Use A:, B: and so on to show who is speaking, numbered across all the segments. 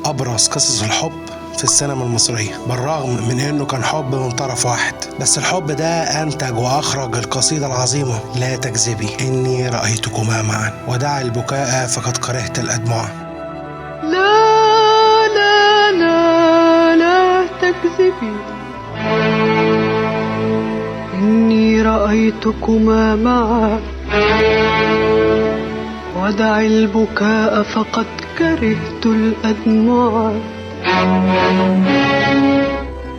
A: أبرز قصص الحب في السينما المصرية، بالرغم من انه كان حب من طرف واحد، بس الحب ده انتج واخرج القصيدة العظيمة لا تكذبي اني رأيتكما معا، ودع البكاء فقد كرهت الأدمعة.
B: لا لا لا لا تكذبي إني رأيتكما معا، ودع البكاء فقد كرهت الأدمعة.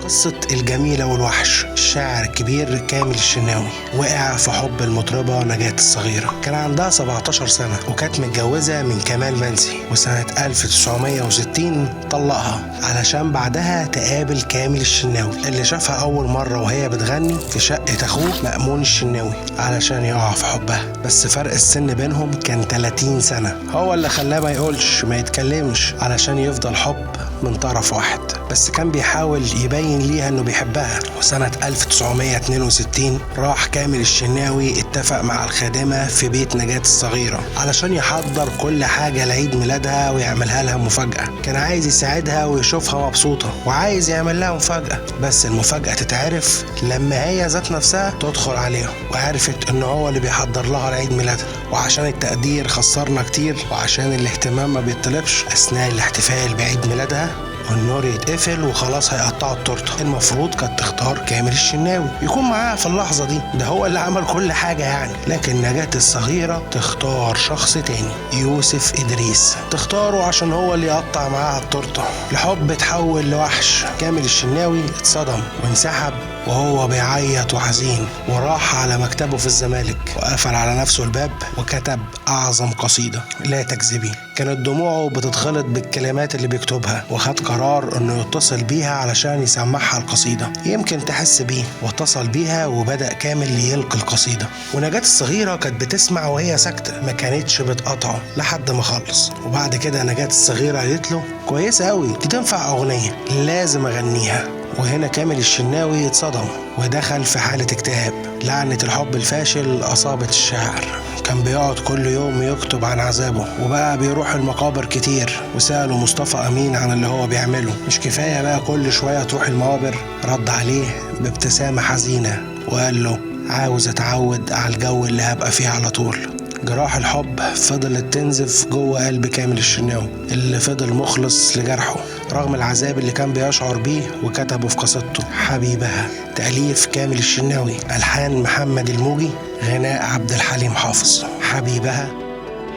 A: قصة الجميلة والوحش، الشاعر الكبير كامل الشناوي وقع في حب المطربة نجاة الصغيرة. كان عندها 17 سنة وكانت متجوزة من كمال منسي، وسنة 1960 طلقها علشان بعدها تقابل كامل الشناوي اللي شافها أول مرة وهي بتغني في شقة أخوه مأمون الشناوي علشان يقع في حبها. بس فرق السن بينهم كان 30 سنة، هو اللي خلاه ما يقولش ما يتكلمش علشان يفضل حب من طرف واحد، بس كان بيحاول يبين ليها انه بيحبها. وسنة 1962 راح كامل الشناوي اتفق مع الخادمة في بيت نجاة الصغيرة علشان يحضر كل حاجة لعيد ميلادها ويعملها لها مفاجأة. كان عايز يساعدها ويشوفها مبسوطة وعايز يعمل لها مفاجأة، بس المفاجأة تتعرف لما هي ذات نفسها تدخل عليهم وعرفت ان هو اللي بيحضر لها لعيد ميلادها. وعشان التقدير خسرنا كتير، وعشان الاهتمام ما بيطلبش اثناء الاحتفال بعيد ميلادها والنور يتقفل وخلاص هيقطعوا التورته. المفروض كانت تختار كامل الشناوي يكون معاها في اللحظه دي، ده هو اللي عمل كل حاجه يعني. لكن نجاة الصغيره تختار شخص تاني، يوسف ادريس، تختاره عشان هو اللي يقطع معاها التورته. الحب اتحول لوحش. كامل الشناوي اتصدم وانسحب وهو بيعيط وحزين، وراح على مكتبه في الزمالك وقفل على نفسه الباب وكتب أعظم قصيدة لا تكذبي. كانت دموعه بتتخلط بالكلمات اللي بيكتبها، وخد قرار انه يتصل بيها علشان يسمعها القصيدة يمكن تحس بيه. واتصل بيها وبدأ كامل يلقي القصيدة، ونجاة الصغيرة كانت بتسمع وهي ساكتة، ما كانتش بتقطعه لحد ما خلص. وبعد كده نجاة الصغيرة قالت له كويسة قوي دي، تنفع أغنية، لازم أغنيها. وهنا كامل الشناوي اتصدم ودخل في حالة اكتئاب. لعنة الحب الفاشل أصابت الشاعر. كان بيقعد كل يوم يكتب عن عذابه، وبقى بيروح المقابر كتير. وسأله مصطفى أمين عن اللي هو بيعمله، مش كفاية بقى كل شوية تروح المقابر؟ رد عليه بابتسامة حزينة وقال له عاوز أتعود على الجو اللي هبقى فيه على طول. جراح الحب فضلت تنزف جوه قلب كامل الشناوي اللي فضل مخلص لجرحه رغم العذاب اللي كان بيشعر بيه، وكتبه في قصيدته حبيبها. تأليف كامل الشناوي، ألحان محمد الموجي، غناء عبد الحليم حافظ. حبيبها.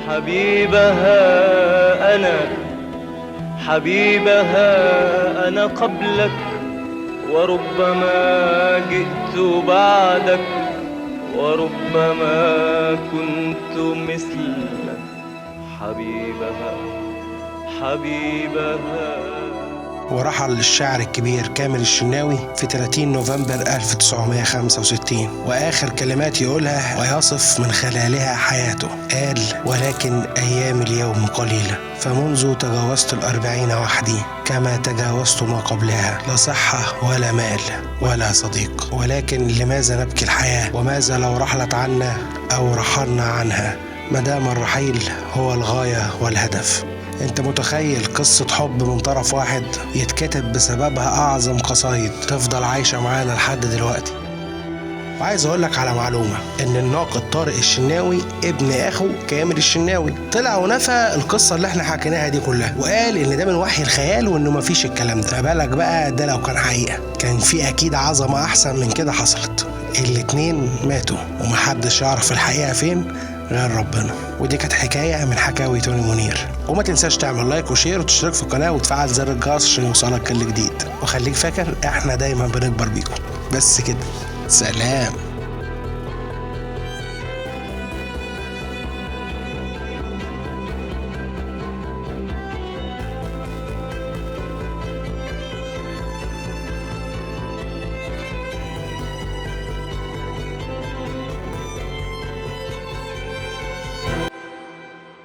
C: حبيبها أنا، حبيبها أنا قبلك، وربما جئت بعدك، وربما كنت مثلك. حبيبها حبيبها.
A: ورحل الشاعر الكبير كامل الشناوي في 30 نوفمبر 1965، وآخر كلمات يقولها ويصف من خلالها حياته قال: ولكن أيام اليوم قليلة، فمنذ تجاوزت 40 وحدي كما تجاوزت ما قبلها، لا صحة ولا مال ولا صديق، ولكن لماذا نبكي الحياة؟ وماذا لو رحلت عنا أو رحلنا عنها؟ ما دام الرحيل هو الغاية والهدف. انت متخيل قصة حب من طرف واحد يتكتب بسببها اعظم قصايد تفضل عايشة معانا لحد دلوقتي؟ وعايز اقولك على معلومة، ان الناقد طارق الشناوي ابن اخو كامل الشناوي طلع ونفى القصة اللي احنا حكيناها دي كلها، وقال ان ده من وحي الخيال وانه مفيش الكلام ده. بالك بقى ده لو كان حقيقة كان في اكيد عظمة احسن من كده حصلت. الاتنين ماتوا ومحدش يعرف الحقيقة فين غير ربنا. ودي كانت حكاية من حكاوي توني منير. وما تنساش تعمل like و share وتشترك في القناة وتفعل زر الجرس عشان يوصلك كل جديد. وخليك فاكر احنا دايما بنكبر بيكم. بس كده، سلام.